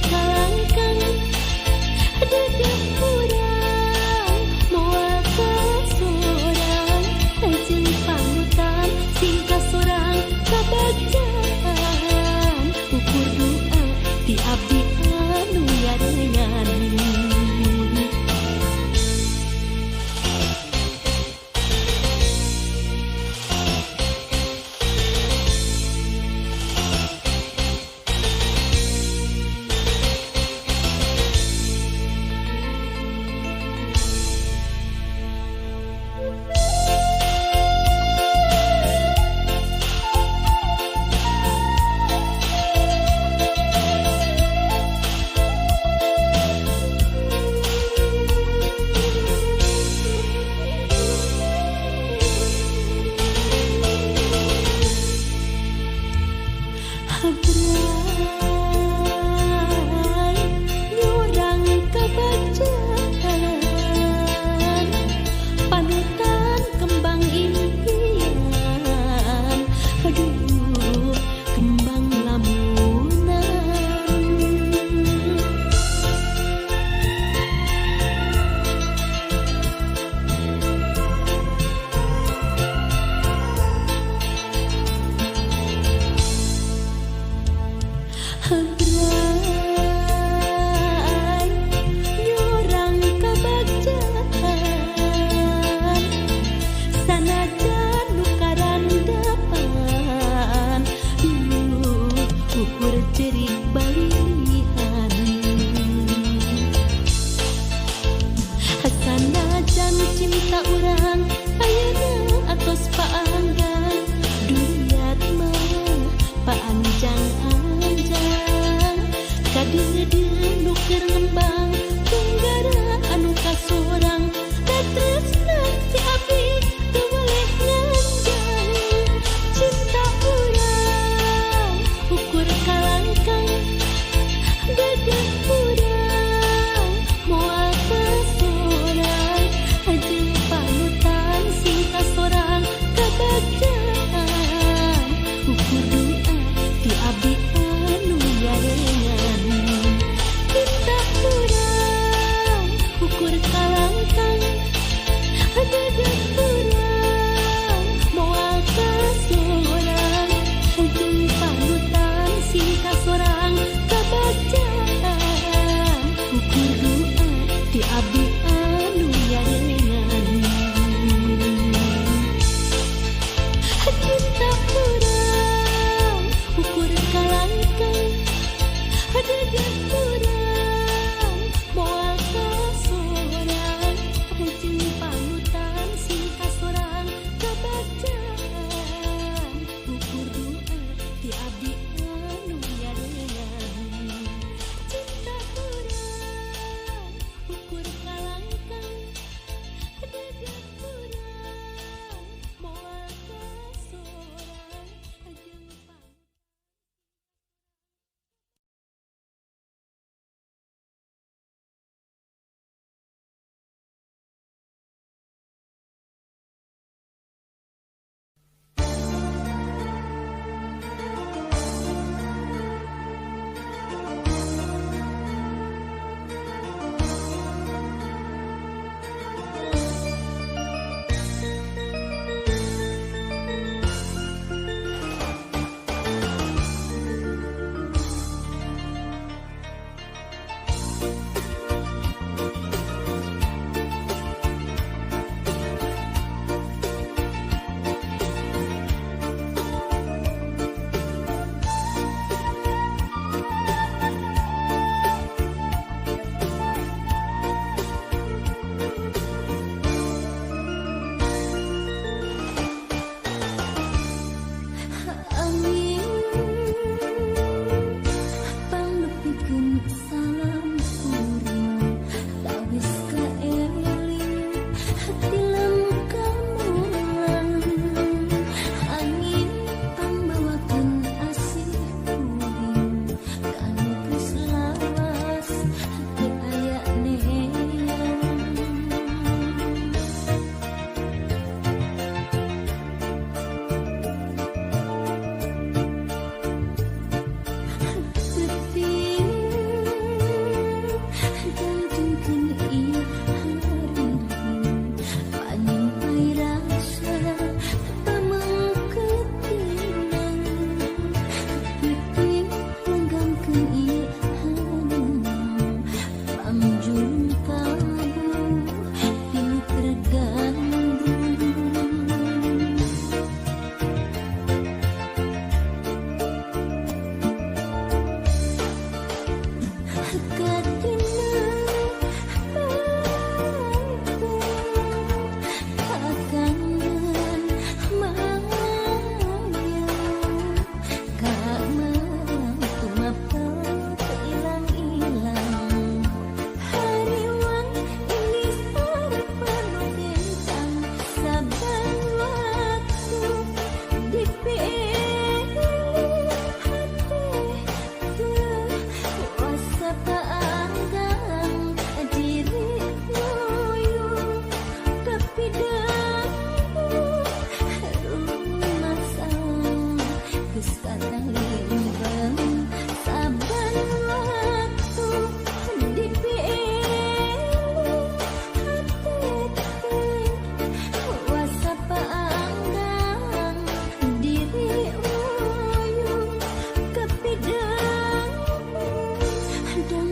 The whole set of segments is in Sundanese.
Kalangkang dedeh urang moal kasorang jeung panutan sing kasorang kabagjaan ukur doa ti abdi anu nyarengan. Habrai nyurang kabagjaan panutan kembang impian, aduh kembang lamunan. Habrai nyurang kabagjaan sanajan nu karandapan, duh ukur cerik balilihan. Sanajan cinta urang ayeuna atos paanggang, duriat mah paanjang-anjang. Kadeudeuh nu keur ngembang tunggara anu kasorang, da tresna ti abdi teu weleh nganjang. Cinta urang ukur kalangkang dedeh urang moal kasorang jeung panutan sing kasorang kabagjaan ukur doa ti abdi anu nyarengan. Cinta urang ukur kalangkang dedeh urang moal kasorang jeung panutan sing kasorang kabagjaan ukur doa ti abdi anu nyarengan. Cinta urang ukur kalangkang dedeh urang moal kasorang jeung panutan sing kasorang kabagjaan ukur doa ti abdi anu nyarengan. Cinta urang ukur kalangkang dedeh urang moal kasorang jeung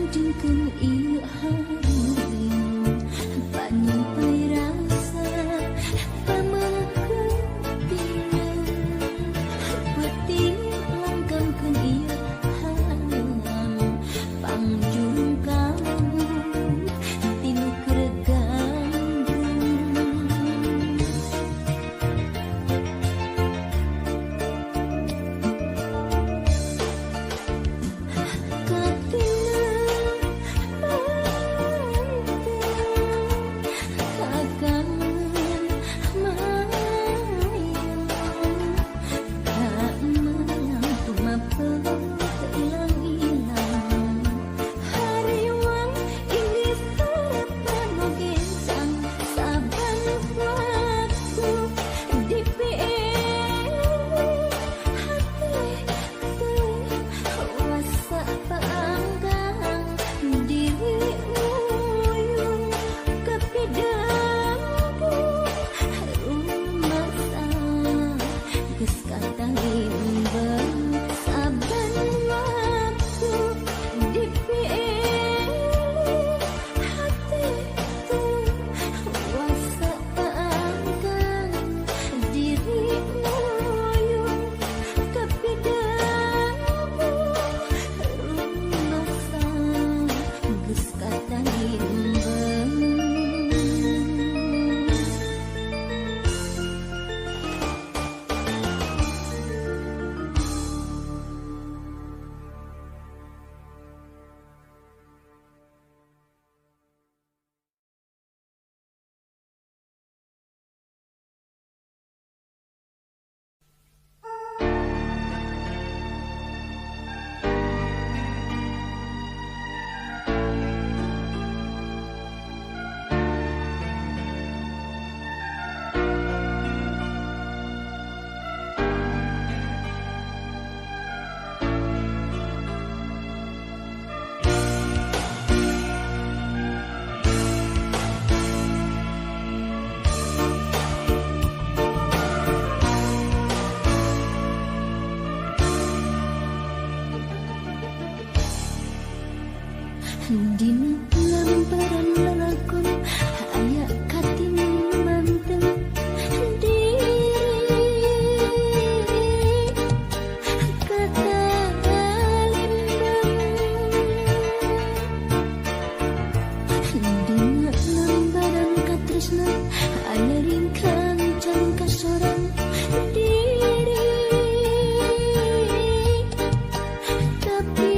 Jengkeun ieu hareum panyampai rasa pamengkeun peuting langkangkeun ieu hareum pangjung kalembur tinu keur gandrung. Dina lambaran lalakon aya katin manteng diri kata limbang. Dina lambaran katresna aya ringkang can kasorang diri tapi.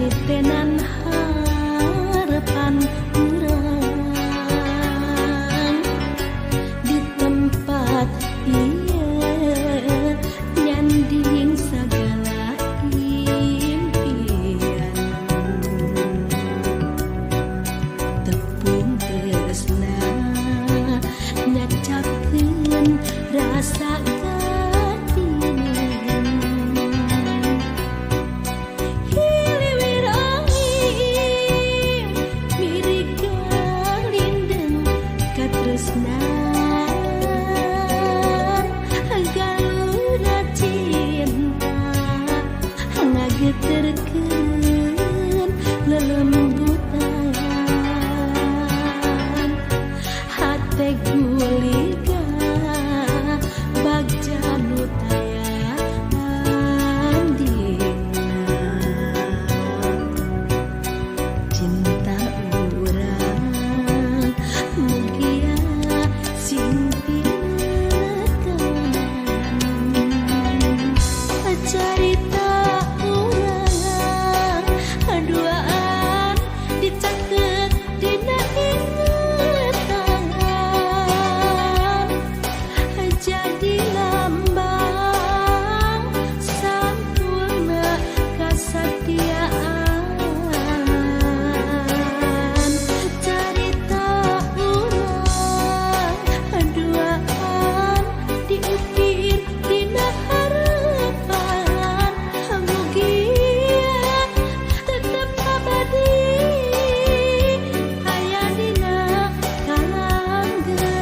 Nitenan harapan urang di tempat ieu nyanding sagala impian, tepung tresna nyacapkeun rasa katinen. Hiliwir angin mirig galindeng katresnan, galura cinta ngageterkeun lelembutan hate guliga bagja nu taya tandingna. Cinta urang mugia sing pinekenan. Carita urang duaan dicaket dina ingetan, jadi lambang sampurna kasatiaan. Carita urang duaan diukir dina harapan, mugia tetep abadi aya dina kalanggengan.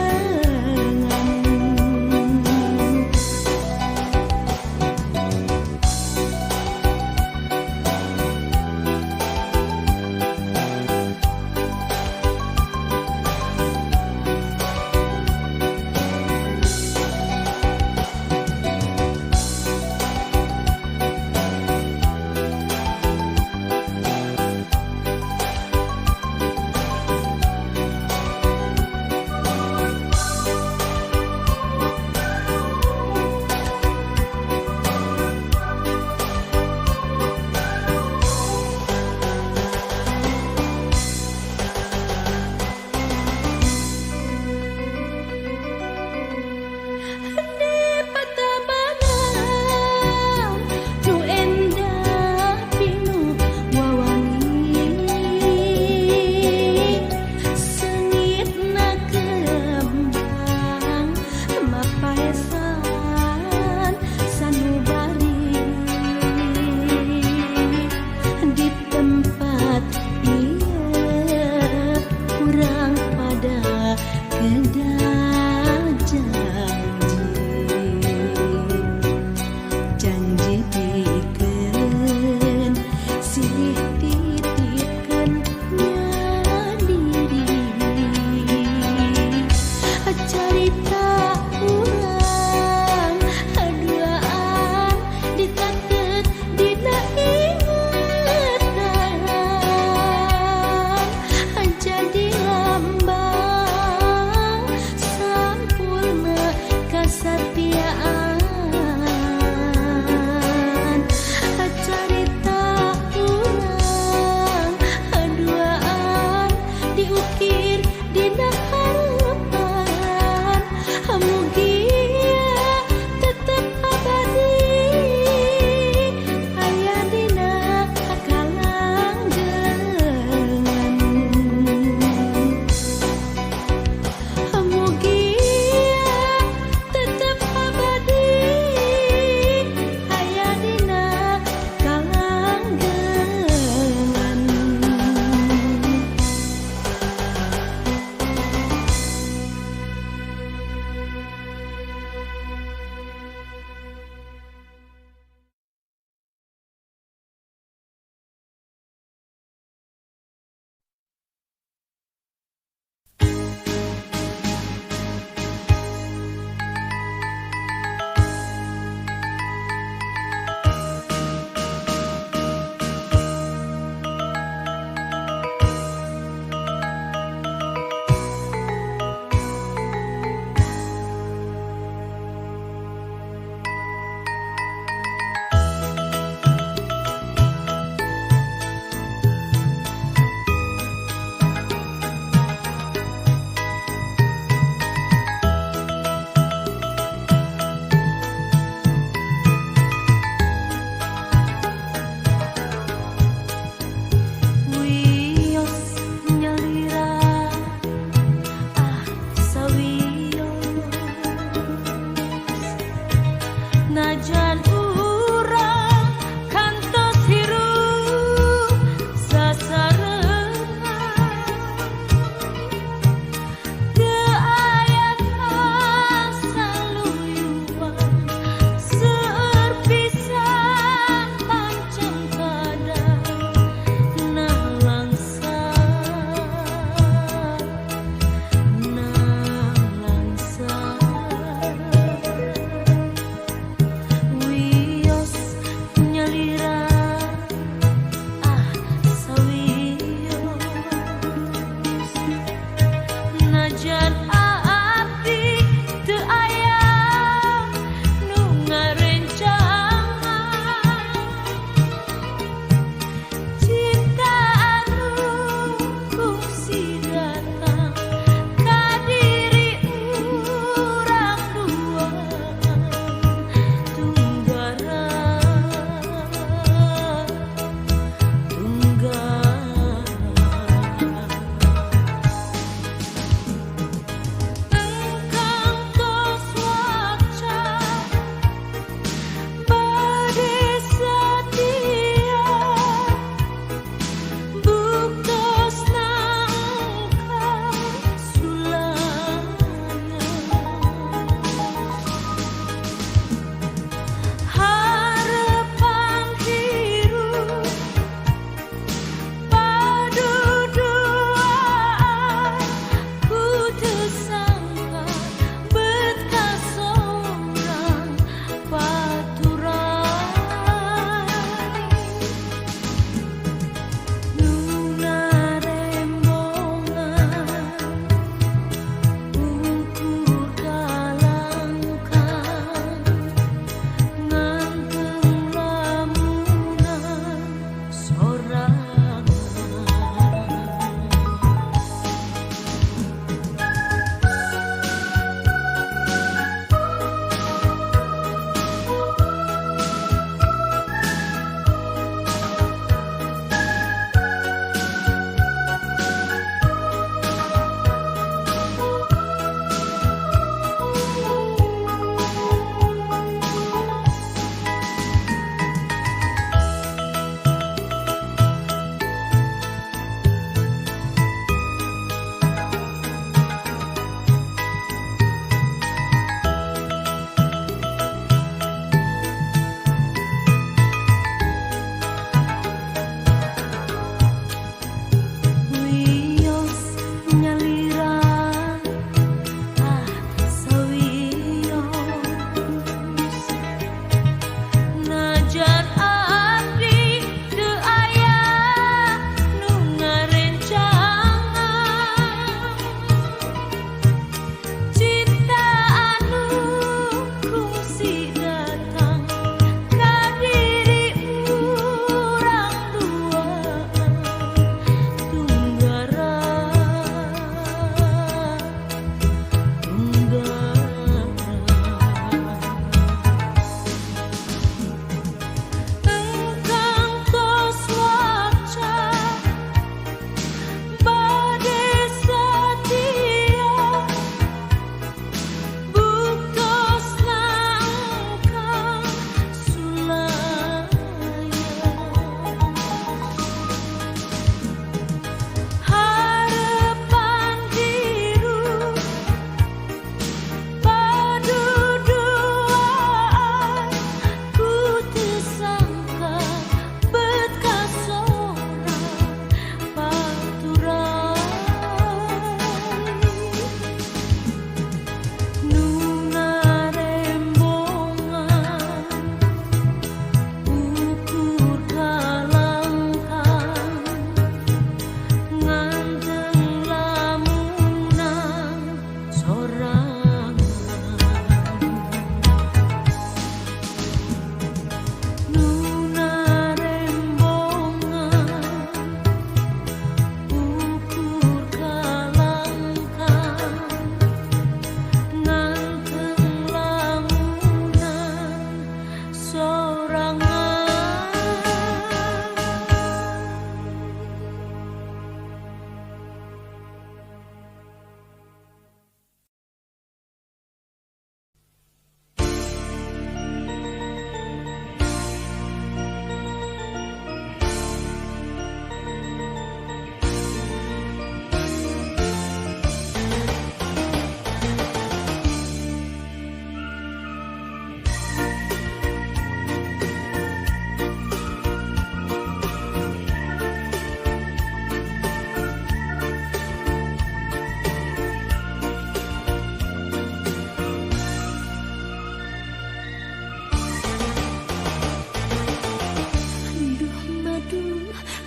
Di patabanan nu endah pinuh wawangi, seungitna kembang mapaesan sanubari. Di tempat ieu urang pada kedah janji, janji pikeun silih titipkeun nya diri. Carita urang duaan dicaket dina ingetan, jadi lambang sampurna kasatiaan. Carita urang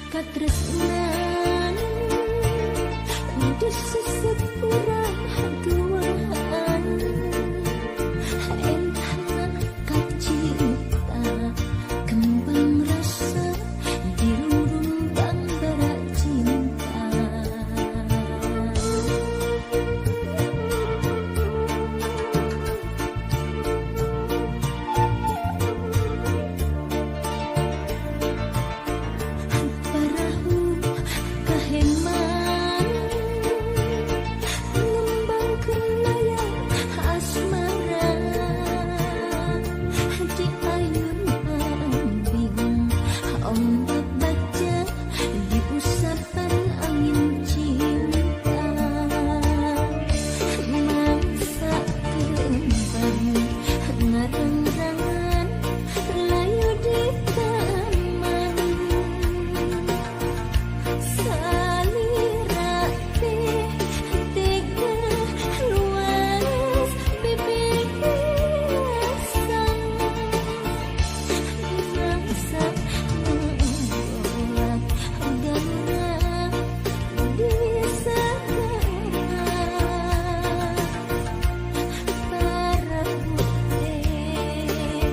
Katresnan di sesepura tuaan, endahna kacinta kembang rasa di rumbang bara cinta. Parahu kaheman ngembangkeun layar asmara di ayun ambing ombak baca di usapan angin cinta. Mangsa kembang ngarang-rangan layu di taman, salira teh tega luas bebeasan. Mangsa membuat galura di sagara. Parahu teh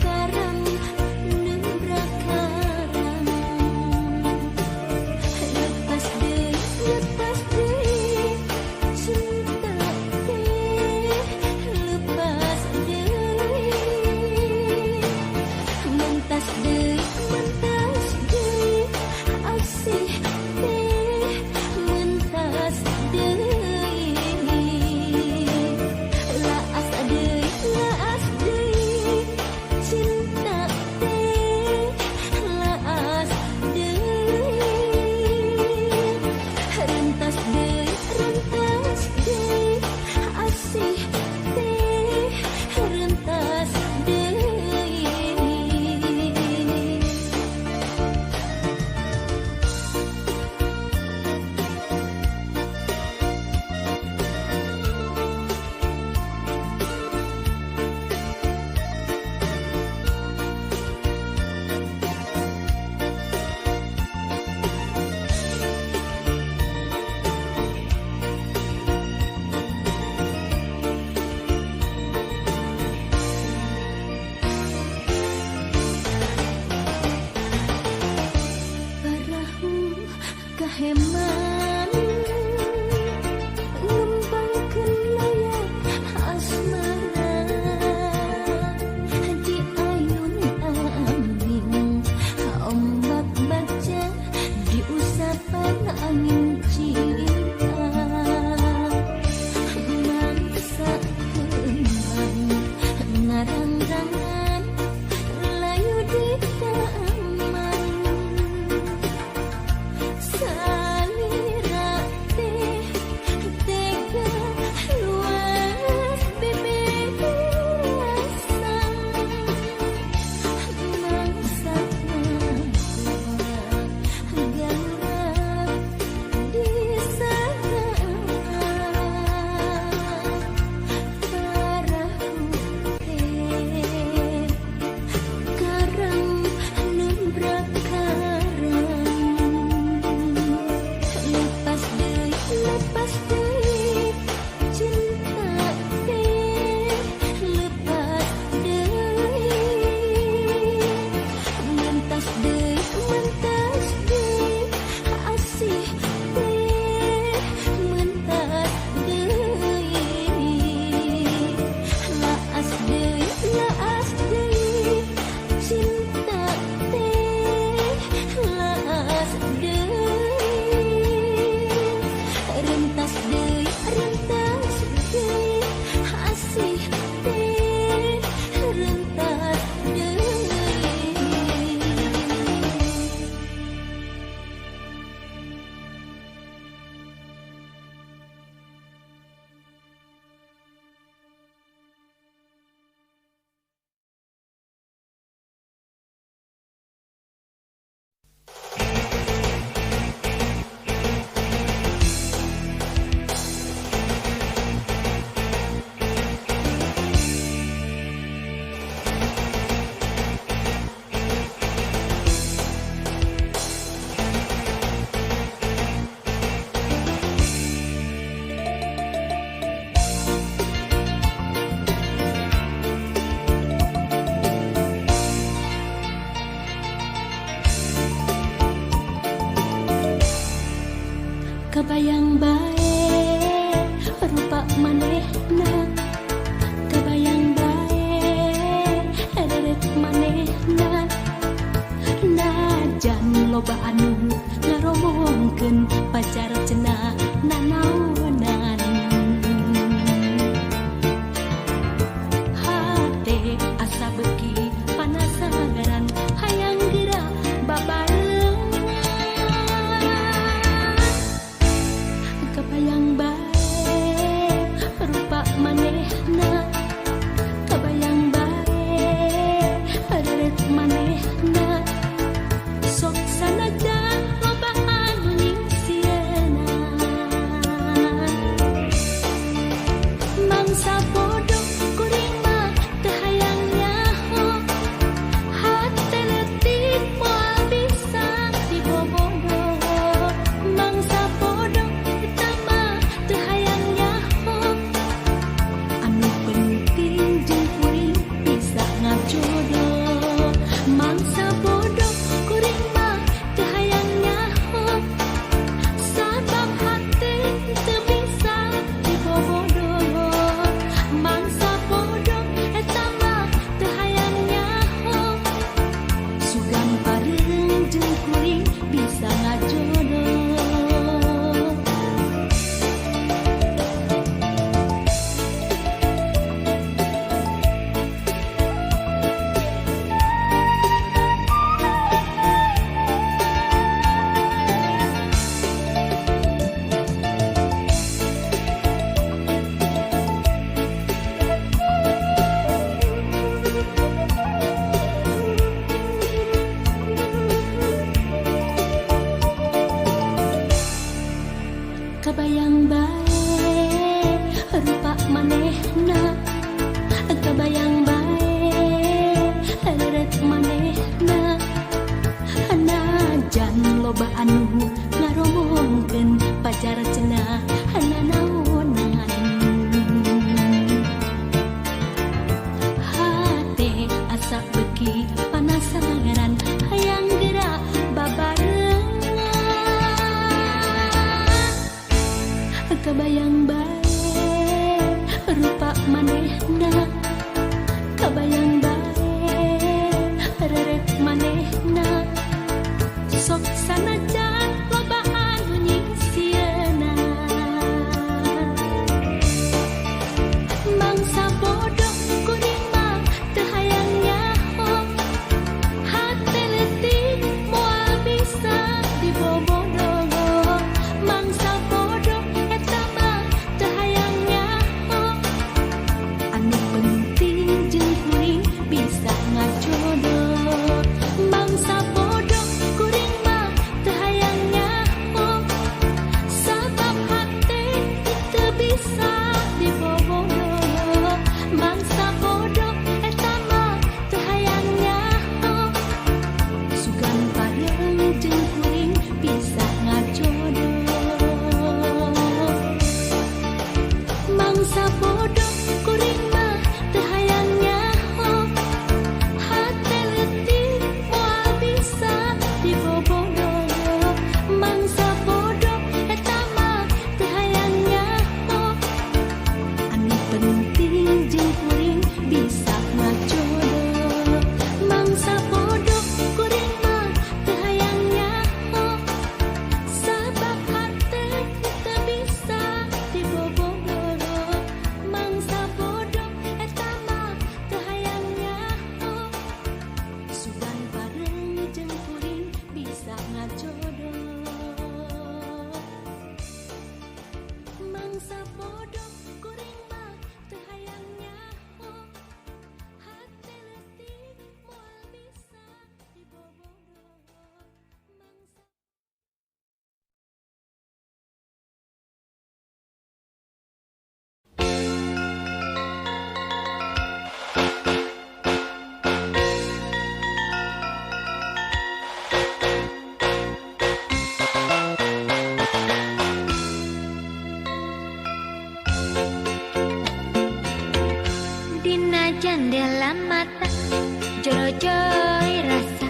karam nembrak karang, lepas deui cinta teh, lepas deui. Mentas deui asih teh, mentas deui. Laas deui cinta teh, laas deui. Rentas deui asih teh, rentas deui. Parahu kaheman ngembangkeun layar asmara di ayun ambing ombak baca di usapan angin cinta. Mangsa kembang ngarang-rangan layu di taman, salira Loba anu ngaromongkeun pacar cenah nanaonan. Hate asa beuki panasaran hayang geura babarengan. Kabayang bae rupa manehna, kabayang bae reret manehna. Sok sanajan loba anu nyingsieunan. Mangsa bodoh kuring mah teu hayang nyaho, hate leutik moal bisa dibobodoh. Mangsa bodoh eta mah teu hayang nyaho, anu penting jeung kuring bisa ngajodoh. Mangsa bodoh kuring mah teu hayang nyaho, sabab hate teu bisa dibobodoh. Mangsa bodoh eta mah teu hayang nyaho, sugan bareng jeung kuring bisa ngajodoh. Mangsa bodoh kuring mah teu hayang nyaho, hate leutik moal bisa dibobodoh. Mangsa bodoh eta mah teu hayang nyaho, anu penting jeung kuring bisa ngajodoh. Mangsa bodoh kuring mah teu hayang nyaho, sabab hate teu bisa dibobodoh. Mangsa bodoh eta mah teu hayang nyaho, sugan bareng jeung kuring bisa ngajodoh. Mangsa bodoh kuring mah teu hayang nyaho, hate leutik moal bisa dibobodoh. Mangsa Dina jendela mata jorojoy rasa,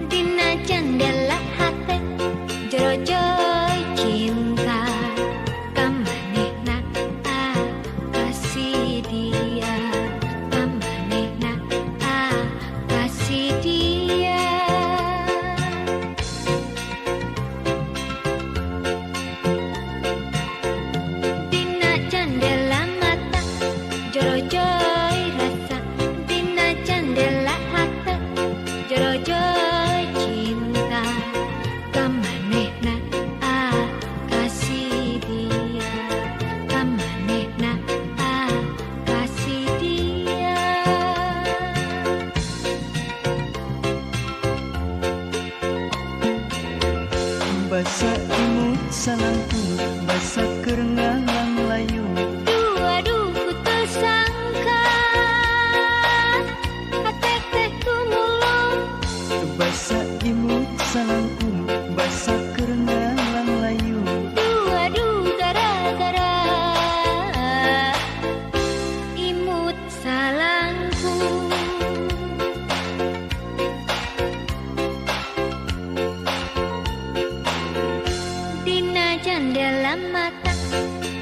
dina jendela hate jorojoy cinta. Kamanehna ah kasih dia, kamanehna ah kasih dia. Dina jendela mata jorojoy rasa, dina jendela hate jorojoy cinta. Kamanehna ah kasih dia, kamanehna ah kasih dia. Basa imut salangkung, basa keur ngalang layung. Duh aduh ku teu sangka hate teh tumulung. Basa imut salangkung, basa keur ngalang layung. Duh aduh gara-gara imut salangkung. Dina jendela mata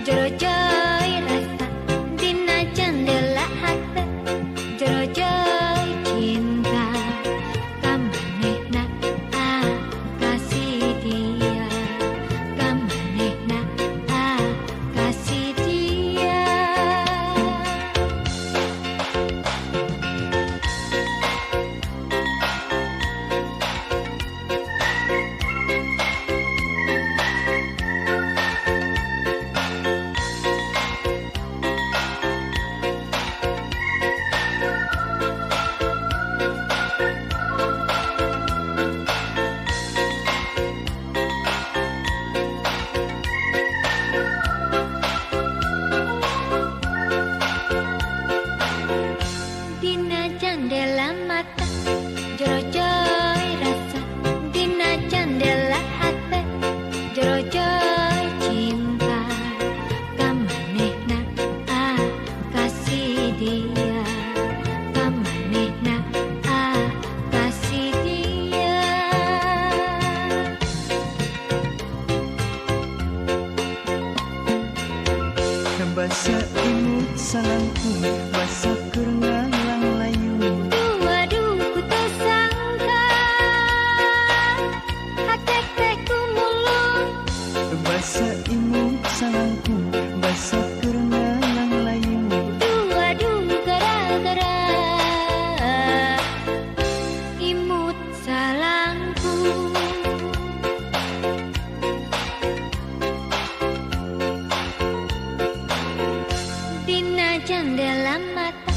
jorojoy rasa, dina jendela hate jorojoy cinta. Kamanehna ah kasih dia, kamanehna ah kasih dia. Basa imut salangkung basa keur ngalang layung. Waduh ku tersangka hate teh kumulung. Basa imut salangkung basa keur ngalang layung. Waduh gara-gara imut salangkung. Dina jendela mata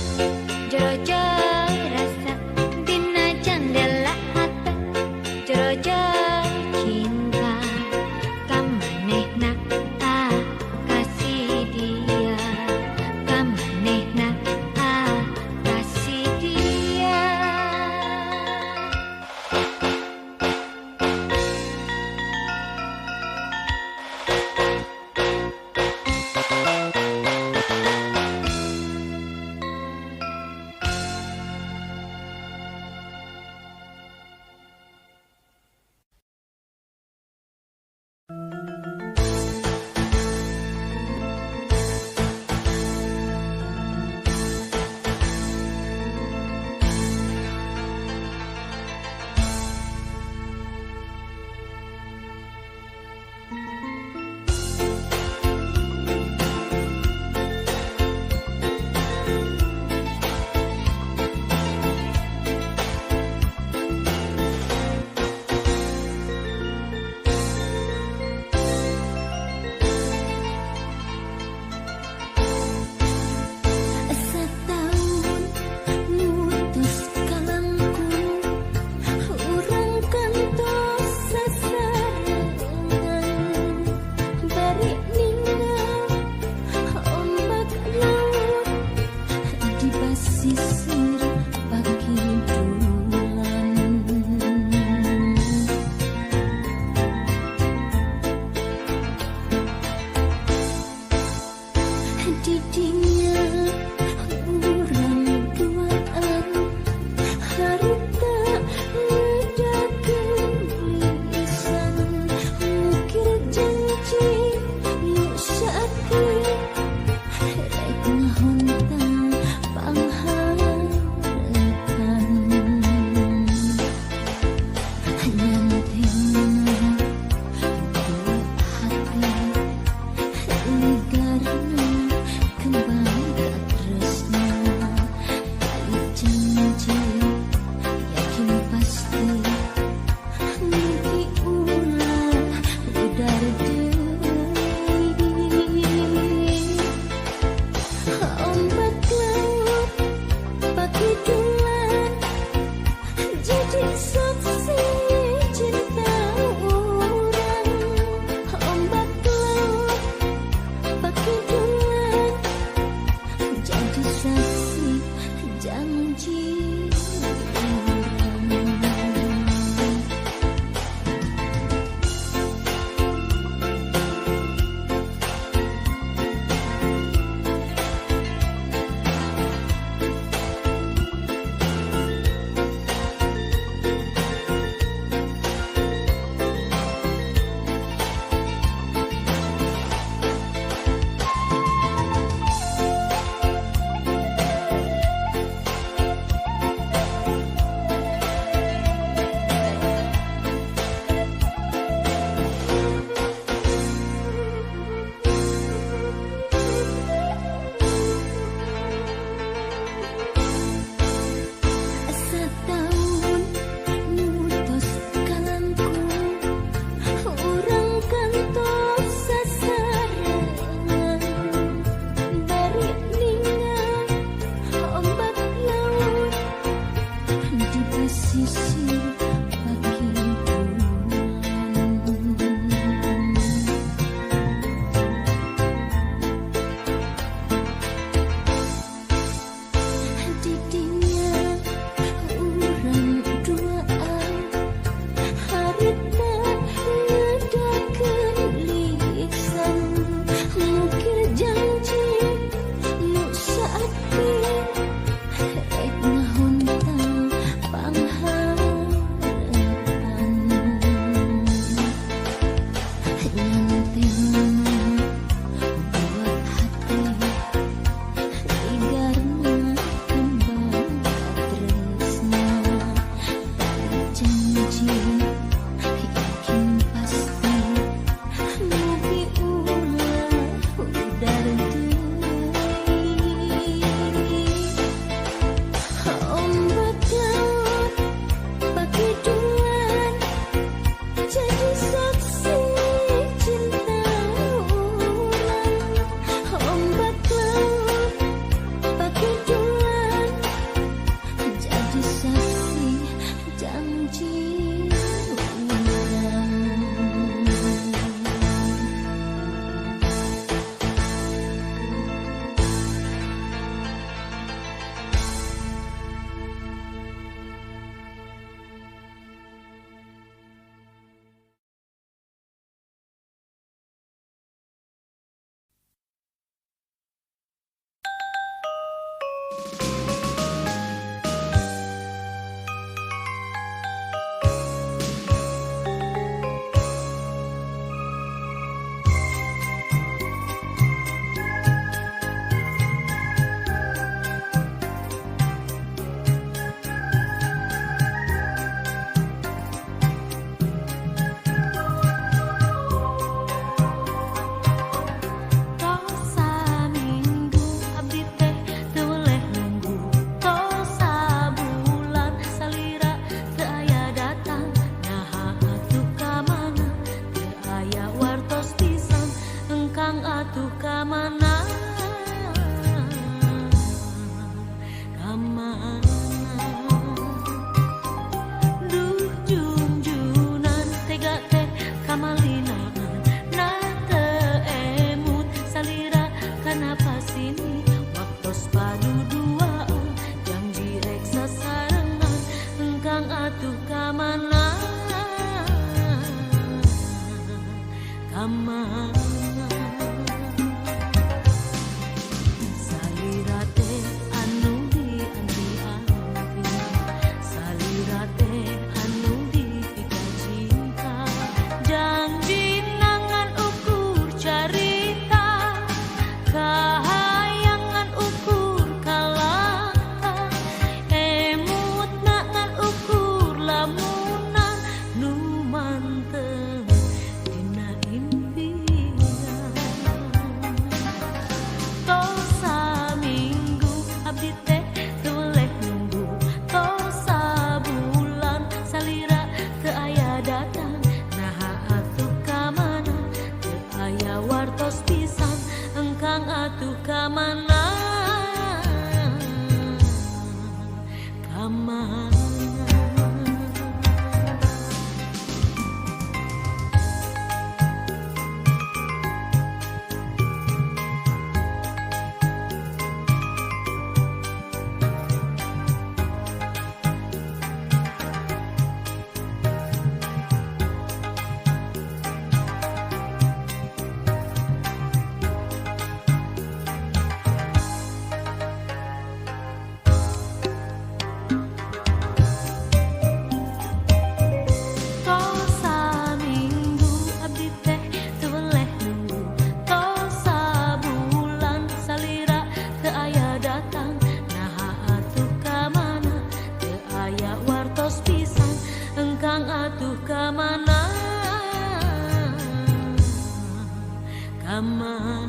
Kamana salira teh anu dianti-anti, salira teh anu dipika cinta, janji nangan ukur carita, kahayangan ukur kalangka, emut nangan ukur lamunan nu manteng dina impian. Tos saminggu abdi teh teu weleh nunggu, tos sabulan salira teu aya datang, naha atuh ka mana teu aya wartos pisan, engkang atuh ka mana, ka mana. Tos saminggu abdi teh teu weleh nunggu, tos sabulan salira teu aya datang, naha atuh ka mana teu aya wartos pisan, engkang atuh ka mana, ka mana.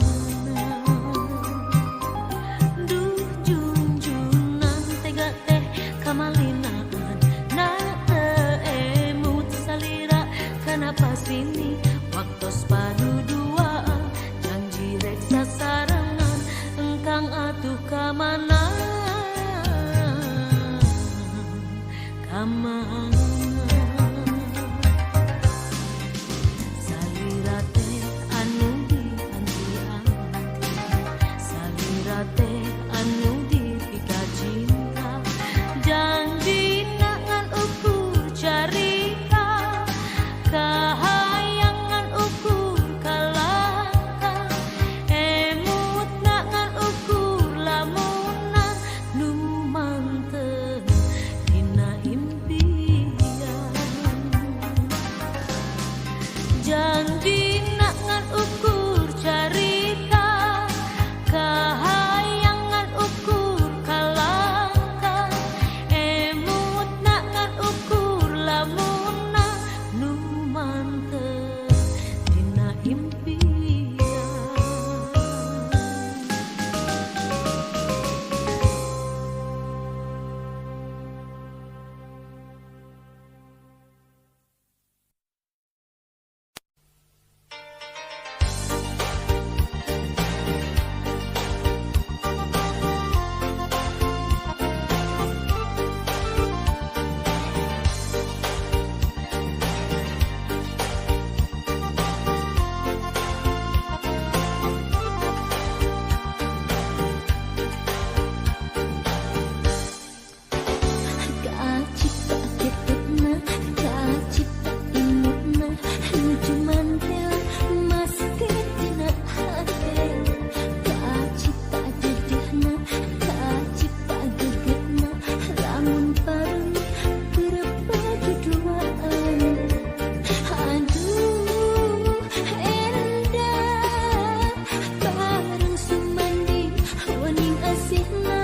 Duh junjunan tega teh kamalinaan, na teu emut salira kana pasini, waktos paduduaan janji rek sasarengan, engkang atuh ka mana, ka mana. Salira teh anu dianti-anti, salira teh anu dipika cinta, janji ngan ukur carita, kahayangan ukur kalangka, emut ngan ukur lamunan nu manteng dina impian. Janji ngan ukur carita, kahayangan ukur kalangka, emut ngan ukur lamunan nu manteng dina impian. Kacipta ketepna, kacipta imutna, nuju mantel masker dina hate. Kacipta dedehna, kacipta gegetna, lamun bareng berpaduduaan. Aduh endah bareng sumanding wening asihna.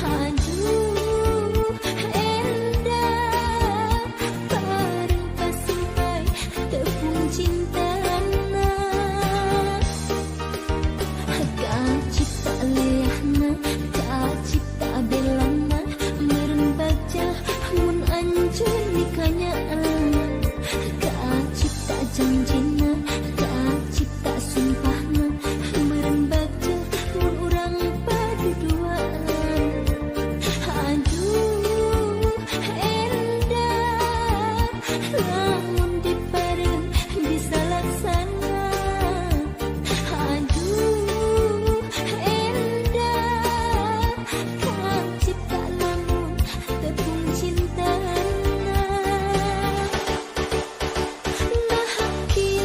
Aduh endah bareng pasimpai tepung cintana. Kacipta leahna, kacipta belana, meureun baca mun anjeun nikanyaan. Kacipta janjina, kacipta sumpahna, meureun baca mun urang paduduaan. Aduh endah lamun dipareng bisa laksana. Aduh endah kacipta lamun tepung cintana. Nah kieu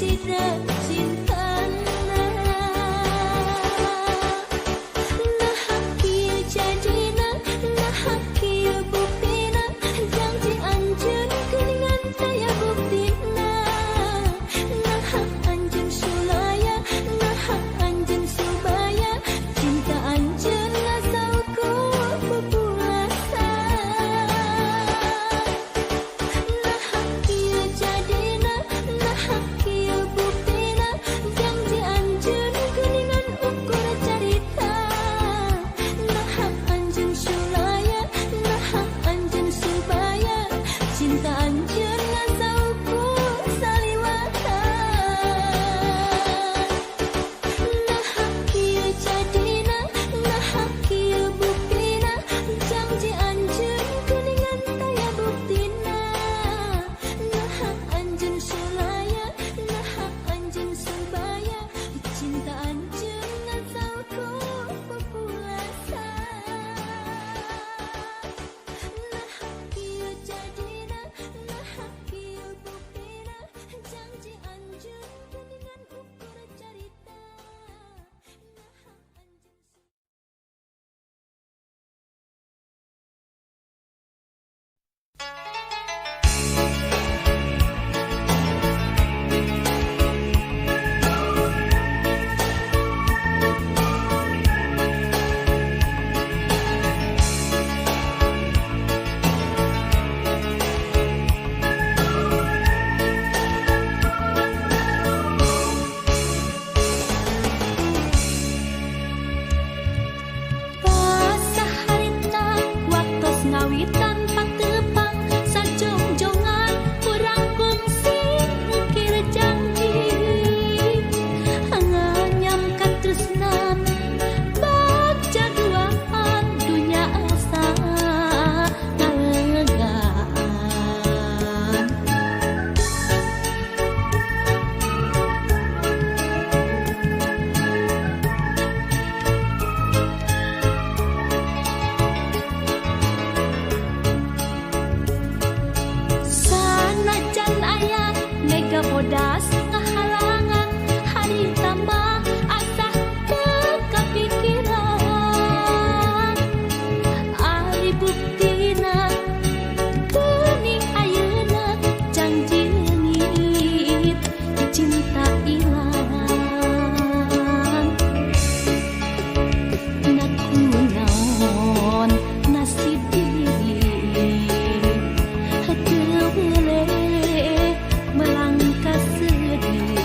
cida cintana. Nah kieu jadina, nah kieu buktina, janji anjeun geuningan taya buktina. Nah anjeun sulaya, nah anjeun subaya, cinta anjeun ngasaukur pupulasan. Nah kieu jadina, nah kieu buktina, janji anjeun geuningan ukur carita. Nah anjeun sulaya, nah anjeun subaya, cinta anjeun ngasaukur saliwatan. Nah kieu jadina, nah kieu buktina, janji anjeun geuningan taya buktina. Nah anjeun sulaya, nah anjeun subaya, cinta anjeun ngasaukur pupulasan. Nah kieu jadina, nah kieu buktina, janji anjeun geuningan ukur carita. Nah anjeun. Pasaharita waktos ngawitan patepang sajongjongan urang kungsi ngukir janji nganyam katresnan bagja duaan dunya asa ngalegaan. Sanajan aya mega bodas ngahalangan harita mah asa teu kapikiran. Ari buktina geuning ayeuna janji leungit cinta ilang. Nakunaon nasib diri henteu weleh melangkah sedih.